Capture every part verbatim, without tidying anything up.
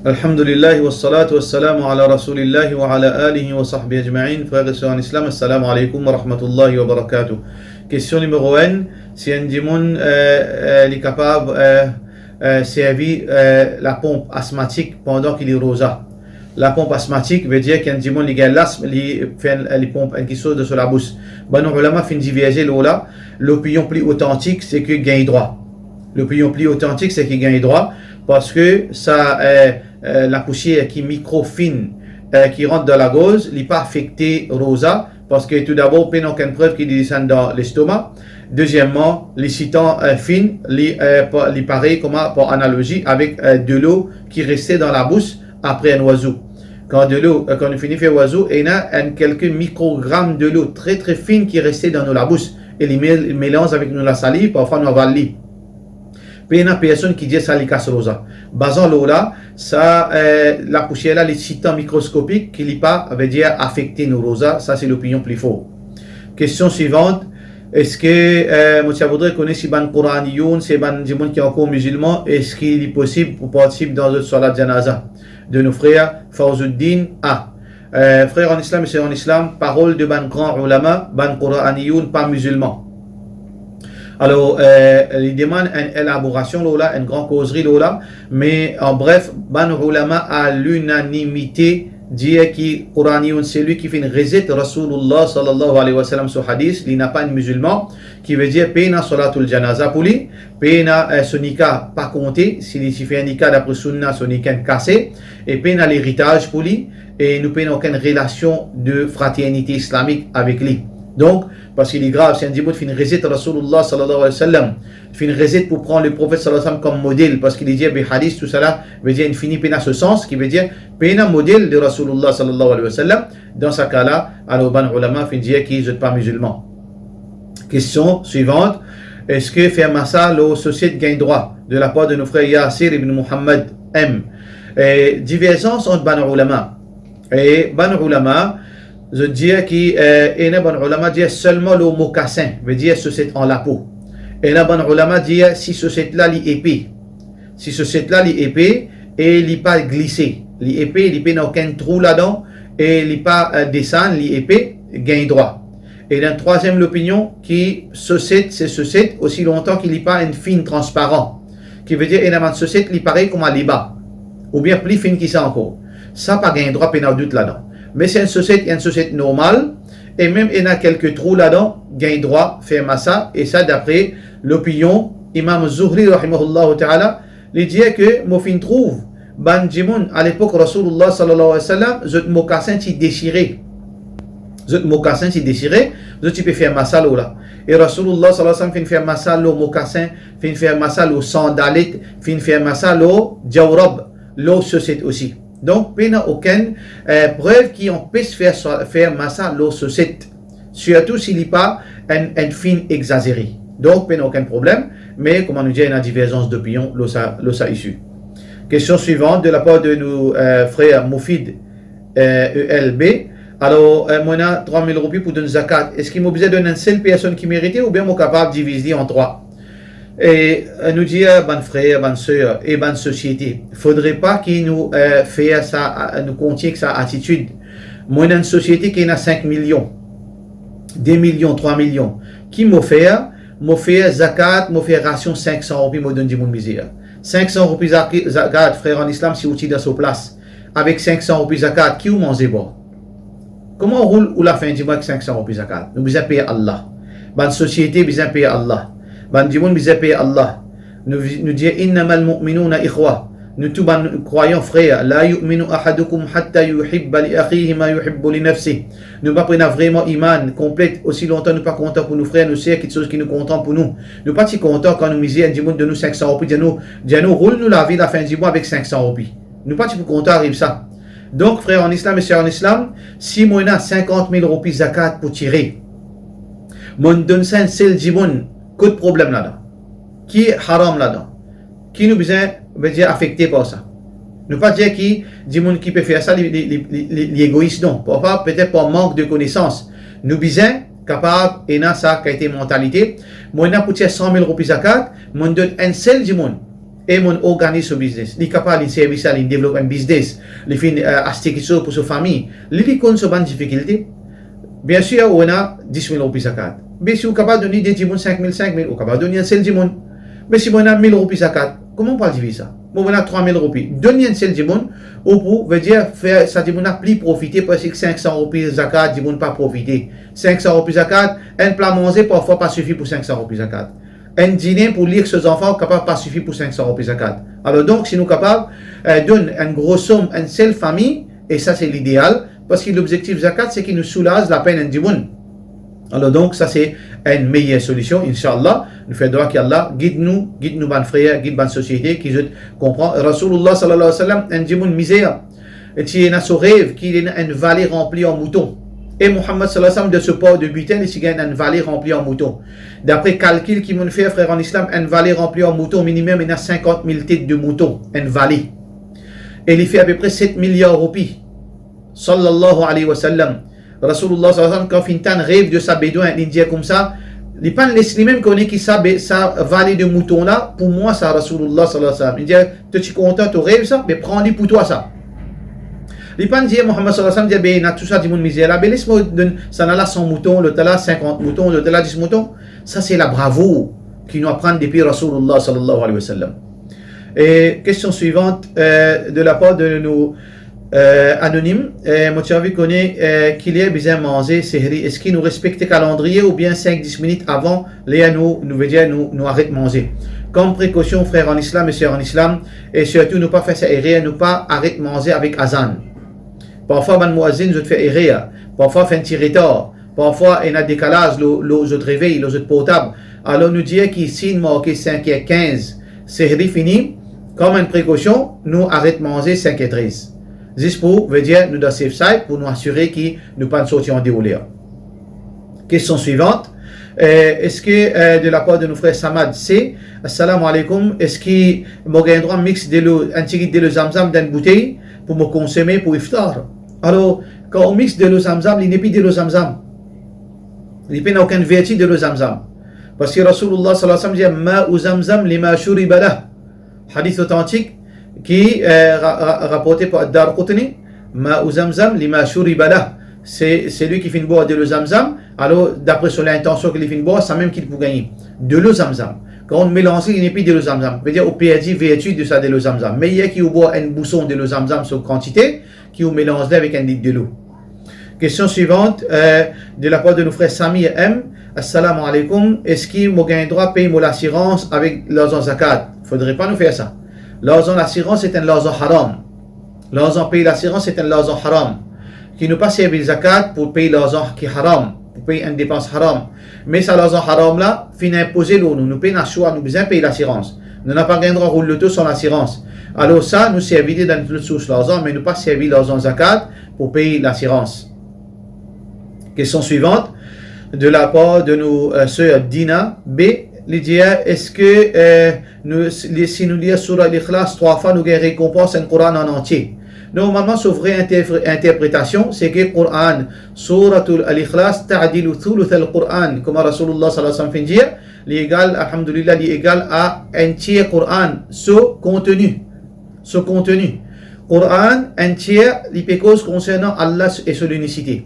Alhamdulillah, wassalatu wassalamu ala Rasulillah wa ala alihi wa sahbihi ajma'in. Frer e ser an Islam, assalamu alaikum wa rahmatullahi wa barakatuh. Kestion nimero enn, si enn dimoun, eh, eh, li kapav, eh, eh, servi, eh, laponp asmatik pandan ki li roza. Laponp asmatik vedir ki enn dimoun li gagn lasm, li fer, li ponp enn kiksoz dan so labous. Bann oulama finn diverze lor la, lopinion pli otantik, se ki gagn drwa. Lopinion pli otantik, se ki gagn drwa, parski sa, eh, eh, lapousier ki mikrofin, eh, ki rant dan lagorz, li pa afekte roza, parski toudabor, pena okenn prev ki li desann dan lestoma. Dezieman, li sitan, eh, fin, li, eh, pa-, li parey kouma par analozi avek, eh, delo ki reste dan labous apre enn wazou. Kan delo, eh, kan nou fini fer wazou, ena enn kelke mikrogram delo tre, tre fin ki reste dan nou labous e li mel-, melanz avek nou lasaliv, parfwa nou aval li. Pena personn ki dir sa li kas roza. Bazan lor la, sa, eh, lapousier la, li sitan mikroskopik ki li pa, vedir, afekte nou roza. Sa se lopinion pli for. Kestion swivant, eski, eh, mo ti a voudre kone si bann Kouraniyoun, se bann dimoun ki ankor mizilman, eski li posib pou partisip dan zot swalat janaza de nou frer Fawzuddin A? Eh, frer an Islam e ser an Islam, parol de bann gran oulama, bann Kouraniyoun pa mizilman. Alor, eh, li demann enn elaborasion lor la, enn gran kozri lor la, me an bref, bann oulama a linanimite dir ki Kouraniyoun, selwi ki finn rezet Rasoulillah sallallahu alayhi wa sallam so hadis, li napa enn mizilman, ki vedir pena swalatul janaza pou li, pena, eh, so nika pa konte, si li ti fer nika dapre sounna, so nika inn kase, e pena leritaz pou li, e nou pena okenn relasion de fraternite islamik avek li. Donk, parski li grav, si enn dimoun finn rezet Rasoulillah sallallahu alayhi wa sallam, finn rezet pou pran Leprofet sallallahu alayhi wa sallam kom model, parski li dir, be hadis, tousala, vedir inn fini pena so sans, ki vedir pena model de Rasoulillah sallallahu alayhi wa sallam, dan sa ka la, alor bann oulama finn dir ki zot pa mizilman. Kestion swivant, eski fer masa lor soset gagn drwa? De lapar de nou frer Yasir ibn Muhammad M. Eh, diverzans ant bann oulama. E bann oulama, zot dir ki, eh, ena bann oulama dir selman lor mokasin, vedir soset an lapo. Ena bann oulama dir si soset la li epe. Si soset la li epe e li pa glise, li epe, li pena okenn trou ladan, e li pa, eh, desann, li epe, gagn drwa. Ena trwaziem lopinion ki soset se soset osi lontan ki li pa enn fin transparan. Ki vedir ena bann soset li parey kouma leba, oubien pli fin ki sa ankor. Sa pa gagn drwa, pena dout ladan. Me si enn soset, enn soset normal, e mem ena kelke trou ladan, gagn drwa fer masa, e sa dapre lopinion Imam Zuhri rahimahullahu ta'ala, li dir ke mo finn trouv bann dimoun alepok Rasoulillah sallallahu alayhi wa sallam, zot mokasin ti desire. Zot mokasin ti desire, zot ti pe fer masa lor la. E Rasoulillah sallallahu alayhi wa sallam finn fer masa lor mokasin, finn fer masa lor sandalet, finn fer masa lor jawrab, lor soset osi. Donk, pena okenn, eh, prev ki anpes fer swa-, fer masa lor soset, sirtou si li pa enn, enn fin egzazere. Donk, pena okenn problem, me kouma nou dir, ena diverzans dopinion lor sa, lor sa isi. Kestion swivant, de lapar de nou, eh, frer Moufid, eh, E L B. Alor, eh, mo ena trwa mil roupi pou donn zakat. Eski mo bizin donn enn sel personn ki merite oubien mo kapav diviz li an trwa? E, eh, nou dir, eh, bann frer, bann ser e bann sosiete, fodre pa ki nou, eh, fer sa, eh, nou kontign ek sa atitid. Mo ena enn sosiete ki ena sink milion, de milion, trwa milion. Ki mo fer? Mo fer zakat, mo fer rasion sink san roupi, mo donn dimoun mizer. Sink san roupi zaki-, zakat, frer an Islam, si ou ti dan so plas, avek sink san roupi zakat, ki ou manze bwar? Kouma ou roul ou lafin dimoun ek sink san roupi zakat? Nou bizin per Allah. Bann sosiete bizin per Allah. Bann dimoun bizin per Allah. Nou, nou dir, "Innamal mu'minuna ikhwa." Nou tou bann krwayan frer. "La yu'minu ahadukum hatta yuhibba li akhihi ma yuhibbu li nafsih." Nou pa pou ena vreman iman konplet osi lontan nou pa kontan pou nou frer, nou ser, kiksoz ki nou kontan pou nou. Nou pa ti kontan kan nou mizer enn dimoun donn nou sink san roupi, dir nou, dir nou, "Roul nou lavi lafin dimoun avek sink san roupi." Nou pa ti pou kontan ariv sa. Donk, frer an Islam e ser an Islam, si mo ena sinkant mil roupi zakat pou tire, mo donn sa enn sel dimoun, kot problem ladan? Ki haram ladan? Ki nou bizin, vedir, afekte par sa? Nou pa dir ki dimoun ki pe fer sa, li, li, li, li, li, li egois, non. Parfwa, petet par mank de konesans. Nou bizin kapav ena sa kalite mantalite. Mo ena pou tir san mil roupi zakat, mo donn enn sel dimoun. e monn organiz so biznes. Li kapav, li servi sa, li devlop enn biznes, li finn, eh, aste kiksoz pou so fami. Li, li konn so bann difikilte. Biensir, ou ena dis mil roupi zakat. Me si ou kapav donn li de dimoun sink mil, sink mil, ou kapav donn enn sel dimoun. Me si mo ena mil roupi zakat, kouma ou pral diviz sa? Mo ena trwa mil roupi. Donn enn sel dimoun, ou pou, vedir, fer sa dimoun la pli profite, parski sink san roupi zakat, dimoun pa profite. Sink san roupi zakat, enn pla manze parfwa pa sifi pou sink san roupi zakat. Enn dine pou li ek so zanfan kapav pa sifi pou sink san roupi zakat. Alor donk, si nou kapav, eh, donn enn gro som enn sel fami, e sa se lideal, parski lobzektif zakat, se ki nou soulaz lapenn enn dimoun. Alor donk, sa se enn meyer solision, inshallah. Nou fer dwa ki Allah gid nou, gid nou bann frer, gid bann sosiete, ki zot konpran. Rasoulullah sallallahu alayhi wa sallam, enn dimoun mizer, e ti ena so rev ki li ena enn vale ranpli ar mouton. E Muhammad sallallahu alayhi wa sallam, dan so par de biten, li ti gagn enn vale ranpli ar mouton. Dapre kalkil ki monn fer, frer an Islam, enn vale ranpli ar mouton, minimem ena sinkant mil tet de mouton, enn vale. E li fer apepre set milyar roupi. Sallallahu alayhi wa sallam. Rasoulullah sallallahu alayhi wa sallam, kan finn tann rev de sa bedwin, li dir koumsa, li pa'nn les limem kone ki sa be-, sa vale de mouton la, pou mwa sa, Rasoulullah sallallahu alayhi wa sallam. Li dir, to ti kontan to rev sa, be pran li pou twa sa. Li pa'nn dir Muhammad sallallahu alayhi wa sallam, dir, be ena tou sa dimoun mizer la, be les mo donn sa la san mouton, lot la sinkant mouton, lot la dis mouton. Sa se labravour ki nou aprann depi Rasoulullah sallallahu alayhi wa sallam. E kestion swivant, eh, de lapar de nou, eh, anonim, eh, mo ti anvi kone, eh, ki ler bizin manze sehri, eski nou respekte kalandriye oubien sink dis minit avan ler nou, nou vedir nou, nou aret manze? Kom prekosion, frer an Islam e ser an Islam, e sirtou nou pa fer sa erer, nou pa aret manze avek azan. Parfwa bann mouazin zot fer erer, parfwa fer enn ti retar, parfwa ena dekalaz lor, lor zot revey, lor zot portab. Alor nou dir ki si inn marke sink er kinz, sehri fini, kom enn prekosion, nou aret manze sink er trez. Zis pou, vedir, nou dan safe side, pou nou asire ki nou pa'nn sorti andeor ler. Kestion swivant, eh, eski, eh, de lapar de nou frer Samad C, Assalamu alaikum, eski mo gagn drwa mix delo, enn tigit delo Zamzam dan enn boutey pou mo konsome pou iftar? Alor, kan ou mix delo Zamzam, li nepli delo Zamzam. Li pena okenn verti delo Zamzam. Parski Rasoulullah sallallahu alayhi wa sallam dir, "Ma'u Zamzam lima shuriba lah." Hadith otantik ki, eh, ra-, ra-, raporte par Ad-Daraqutni, "Ma'u Zamzam lima shuriba lah." Se, selwi ki finn bwar delo Zamzam, alor, dapre so lintansion ki li finn bwar, samem ki li pou gagne. Delo Zamzam. Kan ou melanz li, li nepli delo Zamzam. Vedir, ou perdi verti de sa delo Zamzam. Meyer ki ou bwar enn bouson delo Zamzam so kantite, ki ou melanz li avek enn lit delo. Kestion swivant, eh, de lapar de nou frer Samir M. Assalamu alaikum, eski mo gagn drwa pey mo lasirans avek larzan zakat? Fodre pa nou fer sa. Larzan lasirans se enn larzan haram. Larzan pey lasirans se enn larzan haram. Ki nou pa servi zakat pou pey larzan ki haram, pou pey enn depans haram. Me sa larzan haram la finn inpoze lor nou, nou pena swa, nou bizin pey lasirans. Nou napa gagn drwa roul loto san lasirans. Alor sa, nou servi li dan enn lot sours larzan, me nou pa servi larzan zakat pou pey lasirans. Kestion swivant, de lapar de nou, eh, ser Dina B, li dir, eski, eh, nou, li, si nou lir Sourah Al-Ikhlas trwa fwa, nou gagn rekonpans enn Koran an antie? Normalman, so vre interpre-, interpretasion, se ki Koran, Sourah Al-Ikhlas ta'dilu thuluth al-Quran, kouma Rasoulullah sallallahu alayhi wa sallam finn dir, li egal, alhamdulillah, li egal a enn tier Koran, so konteni. So konteni. Koran, enn tier, li pe koz konsernan Allah e so linisite.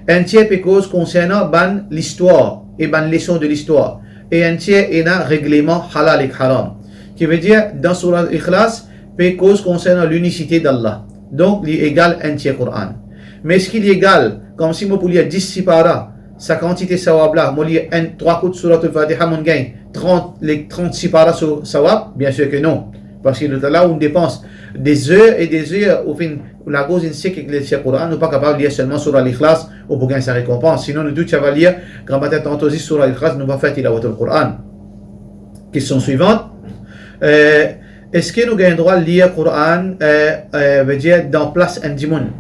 Enn tier pe koz konsernan bann listwar e bann leson de listwar. E enn tier ena regleman halal ek haram. Ki vedir, dan Sourah Al-Ikhlas, pe koz konsernan linisite d'Allah. Donk, li egal enn tier Koran. Me eski li egal, koumsi mo pou lir dis sipara, sa kantite sawab la, mo lir enn trwa kout Souratoul Fatiha, mo'nn gagn trant, le trant sipara so sawab? Biensir ke non. Parski lerla ou depans de zer e de zer, ou finn, ou lagorz inn sek ek lektir Koran, ou pa kapav lir selman Sourah Al-Ikhlas, ou pou gagn sa rekonpans. Sinon, nou tou ti ava lir, gramatin tanto zis Sourah Al-Ikhlas, nou pa fer tilawatul Koran. Kestion swivant, eh, eski nou gagn drwa lir Koran, eh, eh, vedir dan plas enn dimoun?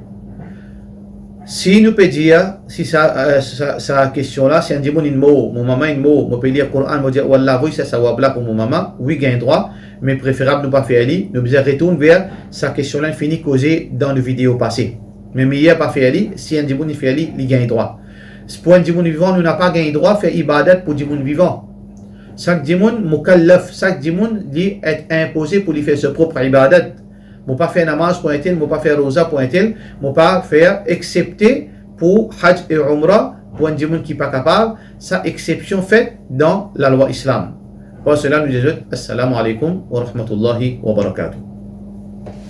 Si nou pe dir, si sa, eh, sa, sa kestion la, si enn dimoun inn mor, mo mama inn mor, mo pe lir Koran, mo dir, "O Allah, voy sa sawab la pou mo mama," wi, gagn drwa, me preferab nou pa fer li, nou bizin retourn ver sa kestion la, inn fini koze dan nou video pase. Me meyer pa fer li, si enn dimoun inn fer li, li gagn drwa. Pou enn dimoun vivan, nou napa gagn drwa fer ibadat pou dimoun vivan. Sak dimoun mukallaf, sak dimoun li et inpoze pou li fer so prop ibadat. Mo pa fer namaz pou entel, mo pa fer roza pou entel, mo pa fer, excepte pou haj e umra, pou enn dimoun ki pa kapav, sa exception fet dan lalwa Islam. Par sela, nou dir zot, assalamu alaikum wa rahmatullahi wa barakatuh.